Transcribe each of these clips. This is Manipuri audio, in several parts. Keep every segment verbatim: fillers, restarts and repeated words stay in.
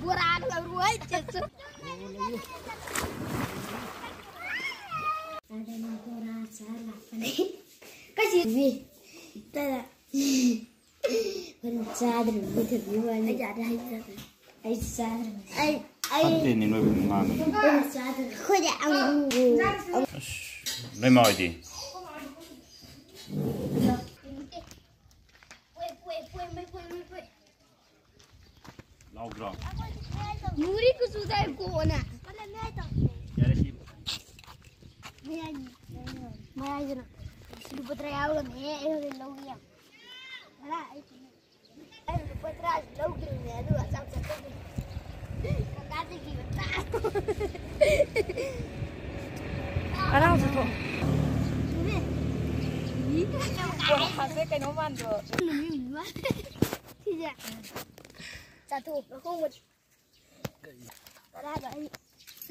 ꯕꯣꯔꯥꯒ ꯂꯧꯔꯣꯏ, ꯆꯦꯁꯨ꯫ ꯑꯗꯨꯅ ꯕꯣꯔꯥ ꯆꯥ ꯂꯥꯛꯄꯅꯦ꯫ ꯀꯩꯁꯤ ꯃꯤ꯫ ꯇꯔꯥ꯫ ꯍꯣꯔꯦꯟ ꯆꯥꯗ꯭ꯔꯕ ꯃꯤ ꯊꯕꯤ ꯋꯥꯅꯤ꯫ ꯑꯩ ꯌꯥꯔꯦ, ꯍꯩ ꯆꯥꯗ꯭ꯔꯦ꯫ ꯑꯩ ꯆꯥꯗ꯭ꯔꯦ꯫ ꯑꯩ, ꯑꯩ ꯐꯠꯇꯦꯅꯦ ꯅꯣꯏꯕꯨ ꯉꯥꯡꯉꯤ꯫ ꯑꯩꯈꯣꯏꯅ ꯆꯥꯗ꯭ꯔꯦ꯫ ꯑꯩꯈꯣꯏꯗꯤ ꯑꯪꯒꯨꯔ꯫ ꯑꯁ, ꯅꯣꯏ ꯃꯥ ꯍꯣꯏꯗꯤ? ꯂꯥꯎꯗ꯭ꯔꯣ? ꯌꯨꯔꯤ ꯀꯨꯆꯨꯗ ꯀꯣꯟꯅ꯫ ꯌꯥꯔꯦ ꯁꯤ꯫ ꯃꯌꯥꯏ-, ꯃꯌꯥꯏꯗꯅ꯫ ꯂꯨꯄꯥ ꯇꯔꯥ ꯌꯥꯎꯔꯝꯃꯦ, ꯑꯩ ꯍꯣꯔꯦꯟ ꯂꯧꯒꯦ ꯌꯥꯝ꯫ ꯉꯔꯥꯡ ꯑꯩ ꯑꯩ ꯂꯨꯄꯥ ꯇꯔꯥꯁꯨ ꯂꯧꯗ꯭ꯔꯤꯕꯅꯦ, ꯑꯗꯨꯒ ꯑꯆꯥꯄꯣꯠ ꯆꯥꯊꯣꯛꯈ꯭ꯔꯦ꯫ ꯀꯀꯥꯗꯒꯤ ꯂꯨꯄꯥ꯫ ꯉꯔꯥꯡ ꯆꯥꯊꯣꯛ꯫ ꯀꯣꯟꯅ ꯐꯥꯁꯦ ꯀꯩꯅꯣ ꯃꯥꯟꯗ꯭ꯔꯣ? ꯁꯤꯁꯦ꯫ ꯆꯥꯊꯣꯛ꯫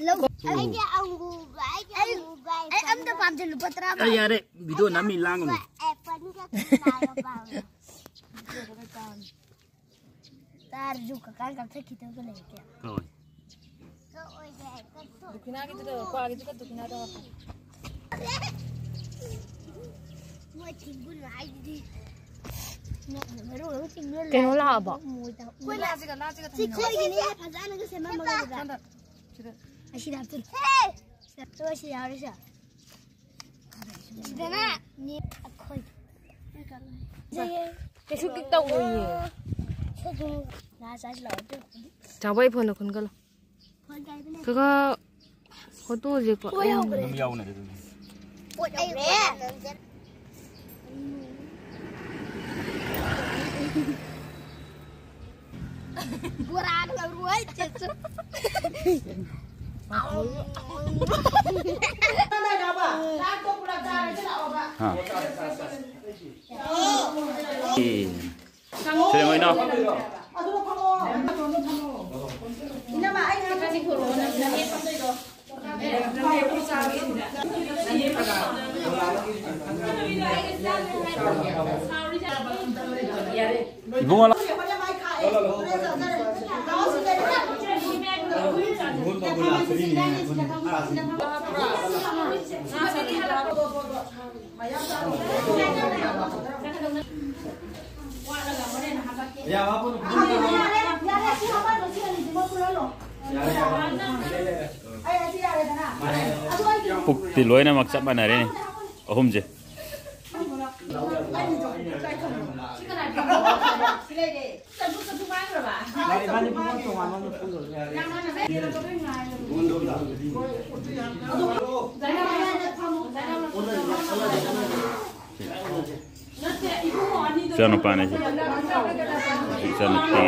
ꯂꯧ-, ꯑꯩꯗꯤ ꯑꯪꯒꯨꯔꯒ, ꯑꯩꯗꯤ ꯑꯩ, ꯑꯪꯒꯨꯔꯒ ꯑꯩ ꯑꯝꯇ ꯑꯦꯄꯜꯒ ꯄꯥꯝꯗꯦ, ꯂꯨꯄꯥ ꯇꯔꯥ ꯑꯩ ꯄꯥꯝꯃꯦ꯫ ꯌꯥꯔꯦ, ꯚꯤꯗꯤꯑꯣ ꯅꯝꯃꯤ, ꯂꯥꯡꯒꯅꯨ꯫ ꯑꯦꯄꯜꯒ ꯀꯣꯝꯂꯥꯒ ꯄꯥꯝꯃꯦ꯫ ꯇꯥꯔꯁꯨ ꯀꯀꯥ ꯀꯛꯊꯠꯈꯤꯗꯧꯕ ꯂꯩꯇꯦ꯫ ꯍꯣꯏ꯫ ꯀꯛꯑꯣꯏꯗꯦ, ꯀꯛꯊꯣꯛ-, ꯗꯨꯈꯤꯅꯥꯒꯤꯗꯨꯗ, ꯀ꯭ꯋꯥꯒꯤꯗꯨꯒ ꯗꯨꯈꯤꯅꯥꯗꯣ ꯍꯥꯞꯄꯣ꯫ ꯃꯣꯏ ꯊꯤꯡꯒꯨꯟ ꯍꯥꯏꯗꯨꯗꯤ꯫ ꯀꯩꯅꯣ ꯂꯥꯛꯑꯕꯣ? ꯂꯥꯁꯤꯒ, ꯂꯥꯁꯤꯒ ꯊꯝꯃꯤꯟꯅꯧ꯫ ꯁꯤꯈꯣꯏꯒꯤꯅꯦ, ꯐꯖꯅꯒ ꯁꯦꯝꯃꯝꯃꯒ꯫ ꯁꯣꯝꯗ, ꯁꯤꯗ꯫ ꯑꯁꯤꯗ ꯍꯥꯞꯆꯤꯜꯂꯨ꯫ ꯁꯤꯗ, ꯁꯤ ꯌꯥꯎꯔꯤꯁꯦ꯫ ꯁꯤꯗꯅ ꯅꯦ ꯑꯩꯈꯣꯏ꯫ ꯀꯩꯁꯨ ꯀꯤꯛ ꯇꯧꯔꯣꯏꯌꯦ꯫ ꯁꯤꯗ ꯂꯥꯁ ꯍꯥꯏꯁꯤ ꯂꯥꯛꯑꯣ꯫ ꯆꯥꯎꯕꯩ ꯐꯣꯟꯗ ꯈꯨꯟꯒꯠꯂꯣ꯫ ꯀꯀꯥ, ꯐꯣꯇꯣꯁꯦꯀꯣ꯫ ꯑꯗꯨꯝ ꯌꯥꯎꯅꯦ ꯑꯗꯨꯗꯤ꯫ ꯄꯣꯠ ꯑꯩ ꯕꯣꯔꯥꯒ ꯂꯧꯔꯣꯏ, ꯆꯦꯁꯨ꯫ ꯍꯥ꯫ ꯁꯤꯗ ꯃꯣꯏꯅ꯫ ꯏꯕꯨꯡꯉꯣ ꯂꯥꯎ꯫ ꯄꯨꯛꯇꯤ ꯂꯣꯏꯅꯃꯛ ꯆꯞ ꯃꯥꯟꯅꯔꯦꯅꯦ, ꯑꯍꯨꯝꯁꯦ꯫ ꯏꯆꯥꯅꯨꯄꯥꯅꯦ ꯁꯤ꯫ ꯏꯆꯥꯅꯨꯄꯤ꯫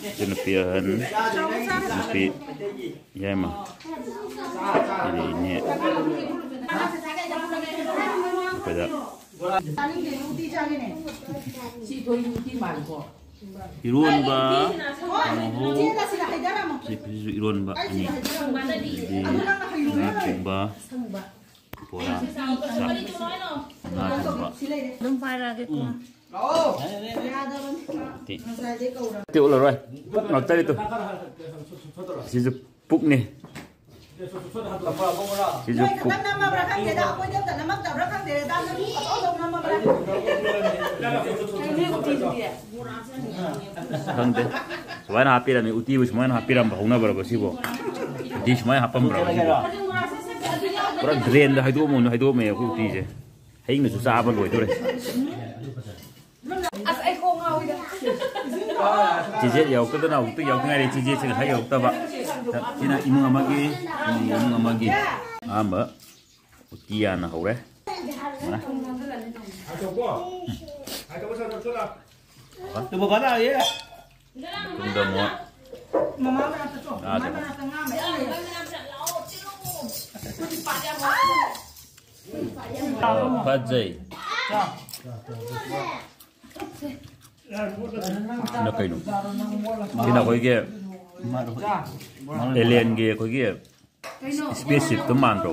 ꯏꯆꯥꯅꯨꯄꯤ ꯑꯍꯟ, ꯅꯨꯄꯤ ꯌꯥꯏꯃ꯫ ꯑꯗꯩ ꯏꯅꯦ꯫ ꯑꯩꯈꯣꯏꯗ ꯏꯔꯣꯟꯕ, ꯀꯥꯡꯍꯧ, ꯁꯤꯁꯨ ꯏꯔꯣꯟꯕ ꯑꯅꯤ, ꯑꯗꯩ ꯉꯥ ꯊꯣꯡꯕ, ꯕꯣꯔꯥ, ꯆꯥꯛ, ꯉꯥ ꯊꯣꯡꯕ꯫ ꯑꯗꯨꯝ ꯄꯥꯏꯔꯛꯑꯒꯦꯀꯣ꯫ T-, T ꯎꯠꯂꯔꯣꯏ꯫ ꯄꯨꯛ ꯉꯥꯛꯇꯅꯤ ꯇꯨ꯫ ꯁꯤꯁꯨ ꯄꯨꯛꯅꯤ꯫ ꯁꯤꯁꯨ ꯅꯣꯏ ꯄꯨꯛ꯫ ꯈꯛꯇꯪ ꯅꯝꯃꯕ꯭ꯔꯥ ꯈꯪꯗꯦꯗ, ꯑꯩꯈꯣꯏꯗꯤ ꯑꯝꯇ ꯅꯝꯃꯛꯇꯕ꯭ꯔꯥ ꯈꯪꯗꯦꯗ, ꯅꯪ ꯑꯆꯧ ꯑꯆꯧ ꯅꯝꯃꯕ꯭ꯔꯥ? ꯈꯪꯗꯦ꯫ ꯁꯨꯃꯥꯏꯅ ꯍꯥꯞꯄꯤꯔꯝꯃꯤ꯫ ꯎꯇꯤꯕꯨ ꯁꯨꯃꯥꯏꯅ ꯍꯥꯞꯄꯤꯔꯝꯕ ꯍꯧꯅꯕ꯭ꯔꯕ ꯁꯤꯕꯣ? ꯎꯇꯤ ꯁꯨꯃꯥꯏꯅ ꯍꯥꯞꯄꯝꯕ꯭ꯔꯕ ꯁꯤꯕꯣ? ꯄꯨꯔꯥ ꯗ꯭ꯔꯦꯟꯗ ꯍꯩꯗꯣꯛꯑꯝꯃꯣꯅ ꯍꯩꯗꯣꯛꯑꯝꯃꯦ ꯑꯩꯈꯣꯏ ꯎꯇꯤꯁꯦ꯫ ꯍꯌꯦꯡꯅꯁꯨ ꯆꯥꯕ ꯂꯣꯏꯗꯣꯔꯦ꯫ ꯑꯁ, ꯑꯩ ꯀꯣꯛ ꯉꯥꯎꯏꯗ꯫ ꯆꯤꯖꯦꯠ ꯌꯧꯔꯛꯇꯗꯅ ꯍꯧꯖꯤꯛꯇ ꯌꯧꯔꯛꯇ ꯉꯥꯏꯔꯤ꯫ ꯆꯤꯖꯦꯠꯁꯤꯅ ꯈꯔ ꯌꯧꯔꯛꯇꯕ꯫ ꯁꯤꯅ ꯏꯃꯨꯡ ꯑꯃꯒꯤ, ꯏꯃꯨꯡ ꯑꯃꯒꯤ ꯑꯍꯥꯟꯕ ꯎꯇꯤ ꯌꯥꯅ ꯍꯧꯔꯦ꯫ ꯃꯇꯨꯡꯗ ꯑꯃꯨꯛ ꯃꯃꯥ ꯃꯅꯥꯛꯇ ꯆꯣ꯫ ꯃꯃꯥ ꯃꯅꯥꯛꯇ ꯉꯥ ꯃꯌꯥꯝ ꯂꯩ꯫ ꯐꯖꯩ꯫ ꯁꯤꯅ ꯀꯩꯅꯣ? ꯁꯤꯅ ꯑꯩꯈꯣꯏꯒꯤ ꯑꯦꯂꯦꯟꯒꯤ ꯑꯩꯈꯣꯏꯒꯤ ꯏꯁꯄꯦꯁ ꯁꯤꯞꯇꯣ ꯃꯥꯟꯗ꯭ꯔꯣ?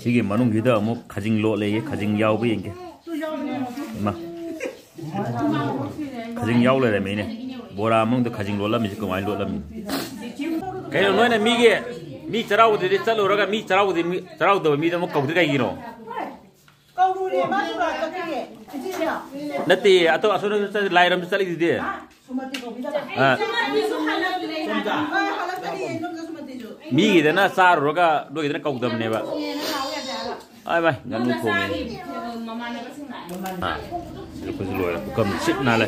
ꯁꯤꯒꯤ ꯃꯅꯨꯡꯁꯤꯗ ꯑꯃꯨꯛ ꯈꯖꯤꯡ ꯂꯣꯠꯂꯦꯌꯦ, ꯈꯖꯤꯡ ꯌꯥꯎꯕ ꯌꯦꯡꯒꯦ꯫ ꯏꯃꯥ, ꯈꯖꯤꯡ ꯌꯥꯎ ꯂꯩꯔꯝꯃꯤꯅꯦ꯫ ꯕꯣꯔꯥ ꯃꯅꯨꯡꯗ ꯈꯖꯤꯡ ꯂꯣꯠꯂꯝꯃꯤꯁꯤ ꯀꯃꯥꯏꯅ ꯂꯣꯠꯂꯝꯃꯤ? ꯀꯩꯅꯣ, ꯅꯣꯏꯅ ꯃꯤꯒꯤ, ꯃꯤ ꯆꯔꯥꯎꯕꯗꯨꯗꯤ ꯆꯠꯂꯨꯔꯒ ꯃꯤ ꯆꯔꯥꯎꯗꯦ, ꯃꯤ ꯆꯔꯥꯎꯗꯕ ꯃꯤꯗ ꯑꯃꯨꯛ ꯀꯧꯗ꯭ꯔꯤ ꯀꯩꯒꯤꯅꯣ? ꯀꯧꯔꯨꯔꯦ, ꯃꯥ ꯁꯣꯔꯥꯠ ꯆꯠꯈꯤꯌꯦ꯫ ꯏꯆꯦꯅ꯫ ꯅꯠꯇꯦ, ꯑꯇꯣ-, ꯑꯁꯣꯝꯗ ꯆꯠ-, ꯂꯥꯏꯔꯝꯗ ꯆꯠꯂꯤꯗꯨꯗꯤ꯫ ꯁꯨꯃꯇꯤ ꯀꯧꯕꯤꯗꯕ꯫ ꯑꯥ꯫ ꯁꯨꯃꯇꯤꯁꯨ ꯍꯜꯂꯛꯇ꯭ꯔꯦ ꯍꯥꯏꯕ꯫ ꯑꯥ, ꯍꯜꯂꯛꯇ꯭ꯔꯤ, ꯏꯗꯣꯝꯆꯥ ꯁꯨꯃꯇꯤꯁꯨ꯫ ꯃꯤꯒꯤꯗꯅ ꯆꯥꯔꯨꯔꯒ ꯅꯣꯏꯒꯤꯗꯅ ꯀꯧꯗꯕꯅꯦꯕ꯫ ꯏꯆꯦꯅ ꯂꯥꯛꯑꯣ ꯌꯥꯗꯦ ꯍꯥꯏꯕ꯫ ꯑꯥꯏ ꯃꯥꯏ, ꯉꯥꯅꯨ ꯊꯣꯡꯉꯦ꯫ ꯃꯆꯥꯒꯤ ꯃꯃꯥꯟꯅꯕꯁꯤꯡ ꯂꯥꯛꯑꯦ꯫ ꯑꯥ, ꯑꯩꯈꯣꯏꯁꯨ ꯂꯣꯏꯔꯦ꯫ ꯄꯨꯈꯝ ꯁꯤꯠ ꯅꯥꯜꯂꯦ꯫